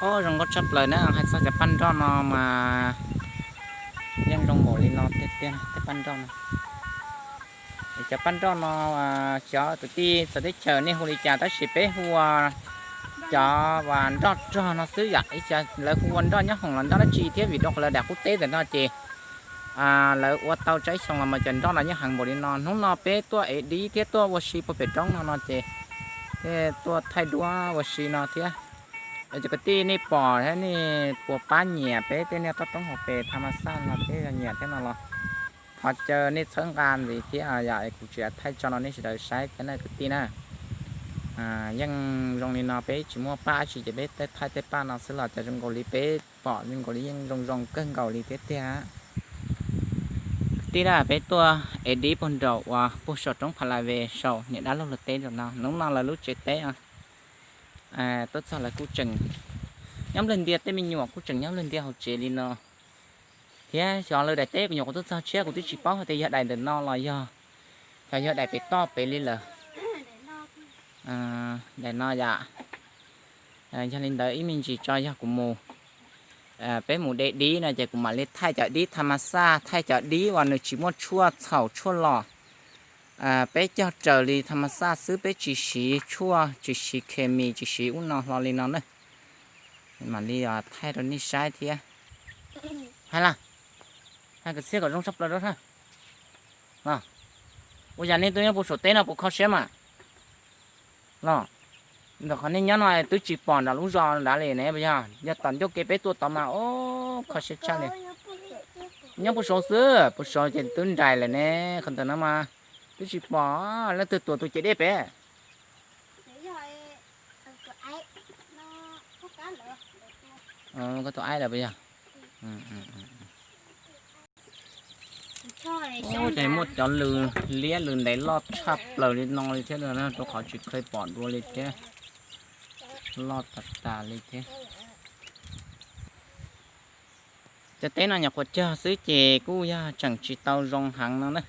Zoo nkauj tshaj plaws na, hais txog cov paj nroj no mas yeej zoo npaum li no tiag tiag, tej paj nroj no. Cov paj nroj no xyov kwv tij txawv teb chaws nej hu li cas tab sis peb hu ua cov uas nroj rog no xwb yom. Ib co lawv hu ua nroj nyob hoom los nroj dab tsi thiab vim rau qhov lawv daim qub teb ntawm no ces lawv ua tau tsawg xyoo los mas cov nroj no yeej heev npaum li no. Hnub no peb tuaj ev dib thiab tuaj ua si puag pem roob no no ces tuaj thaij duab ua si no thiab. Cov kwv tij nej pom thiab nej puas pab nyiam peb tej niag toj roob hauv pes tha ma xaj no thiab yog nyiam thiab no los thov caw nej txhawb nqa ntxiv thiab yom. Kuv tseem thaij tso rau nej sawv daws saib thiab na kwv tij na. Yeej zoo li no peb tsis muaj paj dab tsi ces peb thaij tej paj no xwb los cas zoo nkaus li peb pom zoo nkaus li yeej zoo zoo kawg nkaus li thiab tiag. Kwv tij na, peb tuaj ev dib puag nraum uas puag saum roob Pha La Ve saum niam dab laug lawv teb nraum no. Hnub no lawv lub tsev teb tuaj txog lawv kuj tseem nyob nplawg ntias, tej me nyuam kuj tseem nyob nplawg ntias hauv tsev li no thiab. Xyov lawv daim teb kuv nyuam qhuav tuaj txog tshiab kuv twb tsis paub hais tias yog daim ntawm no los yog, xyov yog daim pem toj pem li lawm. Daim no yom. Yog li ntawd ib me ntsis tso yog kuv mus, peb mus de dib no ces kuv mam li thaij cov dib tha ma xaj, thaij cov dib uas nws tsis muaj tshuaj txhaum tshuaj los. Peb cog raws li tha ma xaj xwb, peb tsis siv tshuaj, tsis siv khes mis, tsis siv ub no hlo li no na. Mam li thaij rau nej saib thiab. Hais las, hais kwv txhiaj kom zoo tshaj plaws rau sab. Ua cas nej tuaj nyob puag saum teb no puas kho siab mas los? Ntawm qhov nej nyob no twb tsis pom nram lub zos nrad li ne puas yog? Yog tom ncauj ke peb tuaj tod mas o, kho siab tshaj li. Nyob puag saud xwb, puag saud ces twb nraim lawm ne. Qhov ntawm no mas twb tsis pom leej twg tuam tus ciav dej pem. Koj tus aib lawm puas yog? Ces muaj cov lws liab lws ntev loj tshaj plaws li no li thiab, rau qhov tsis kheev pom dua li thiab, loj tas tas li thiab. Cov teb no nyuam qhuav cog xwb ces kuj yog tseem tsis tau zoo heev no na.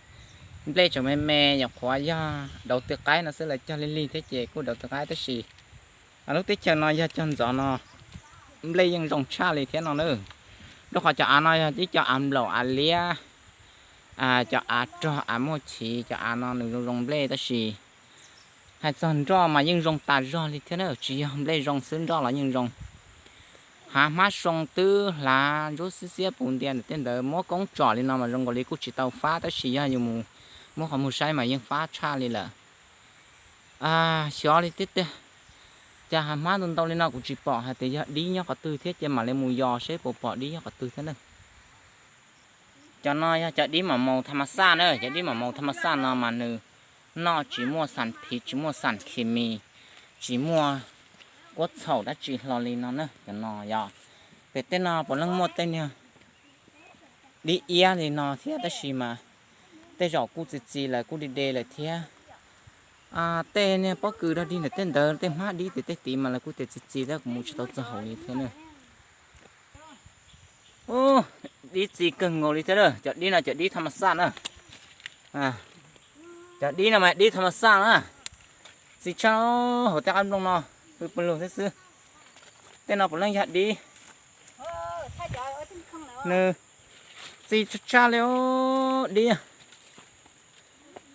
Nplej tseem me me, nyuam qhuav yog dauv tw qaib no xwb, lawv cog lig lig thiab ces kuj dauv tw qaib tab sis lub teb chaws no yog cog ntxov no nplej yeej zoo tshaj li thiab no na. Rau qhov cov av no yog ib co av nplaum av liab, cov av rog av muaj chiv, cov av no nws zoo zoo nplej tab sis hais txog nroj mas yeej zoo tas zog li thiab na, tsis yog nplej zoo xwb nroj los yeej zoo. Hav hmab soo twb hlav ntsuab xiab xiab puv ntia ntawm tej ntawd, muab koob tsom li no mas zoo nkaus li kuj tsis tau fab tab sis yog yus mus muab qhov muag saib mas yeej fab tshaj li lawm. Xyov li tiag tiag, cas hav hmab ntau ntau li no kuv tsis pom hais tias yog dib nyob qhov twg thiab ces mam li mus yos seb puas pom dib nyob qhov twg thiab na. Cov no yog cov dib mam maus tha ma xaj na, cov dib mam maus tha ma xaj no mas nws noj tsis muaj xam phiv, tsis muaj xam khes mis, tsis muaj kuab txhaum dab tsi hlo li no na. Cov no yog pem tej no puav leej muaj tej niag dib iab li no thiab tab sis mas tej zaum kuj txi txiv lawm kuj de de lawm thiab. Tej niag pob kws dog dig ntawm tej ntawd tej hmab dib tim tej tid mas lawv kuj tias txi txiv thiab kuv mus tsis tau txog hauv li thiab na. Dib txi kawg nkaus li thiab, cov dib no cov dib tha ma xaj na. Cov dib no mas dib tha ma xaj na. Txi tshaj hauv tej qab nplooj no, pw pw lug thiab xwb. Tej no puav leej yog dib. Nws txi tshaj tshaj li dib.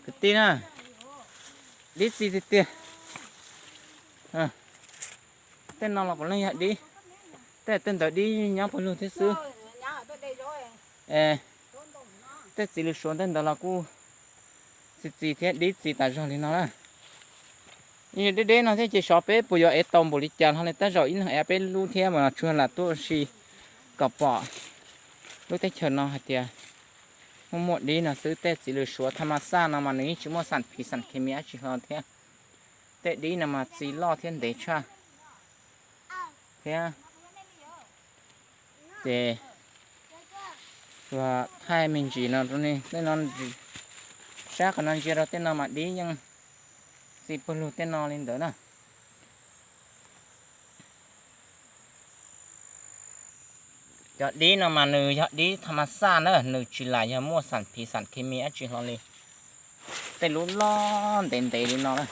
Kwv tij na, dib txi tiag tiag. Tej no los puav leej yog dib. Tej tej ntawd dib nyob pawg lug thiab xwb. Tej txiv lws suav tej ntawd los kuj txi txiv thiab dib txi tas zog li no na. Deb deb no thiab ces xyov peb puas yuav ev tau npaum li cas hlo li, tej zaum ib leeg ev peb lub thiab mas tsuas lam tuaj ua si kom pom lub teb chaws no hais tias muaj muaj dib no xwb. Tej txiv lws suav tha ma xaj no mas nws yeej tsis muaj xam phiv xam khes mis dab tsi hlo thiab. Tej dib no mas txi loj thiab ntev tshaj thiab. Ces thaij me ntsis no rau nej, tej no sab qhov no ntsia rau tej no mas dib yeej txi pawg lug tej no li ntawd na. Cov dib no mas nws yog dib tha ma xaj na, nws tsis lam yog muaj xam phiv xam khes mis dab tsi hlo li. Tej lub loj ntev ntev li no na.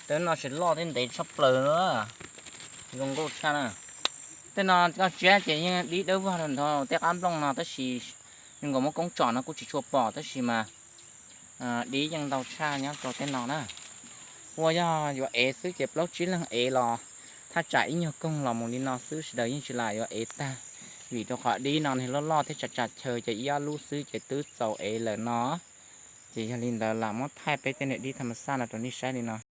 Tej no tsis loj thiab ntev tshaj plaws na. Zoo nkauj tshaj na. Tej no koj tsiab ces yeej dib dawb vog rau nthov tej qab nplooj no tab sis zoo nkaus muab koob tsom no kuj tsis tshua pom tab sis mas dib yeej ntau tshaj nyob rau tej no na. Ua yog yuav ev xwb ces plaub tsib leeg ev los thaj tsam ib nyuag koog los mus li no xwb sawv daws yeej tsis lam yuav ev tag. Vim rau qhov dib no nws loj loj thiab tsam tsam chaw ces ib ob lub xwb ces twb txaus ev lawm no. Ces yog li ntawd lam muab thaij peb tej niag dib thas mas xaj no rau nej saib li no.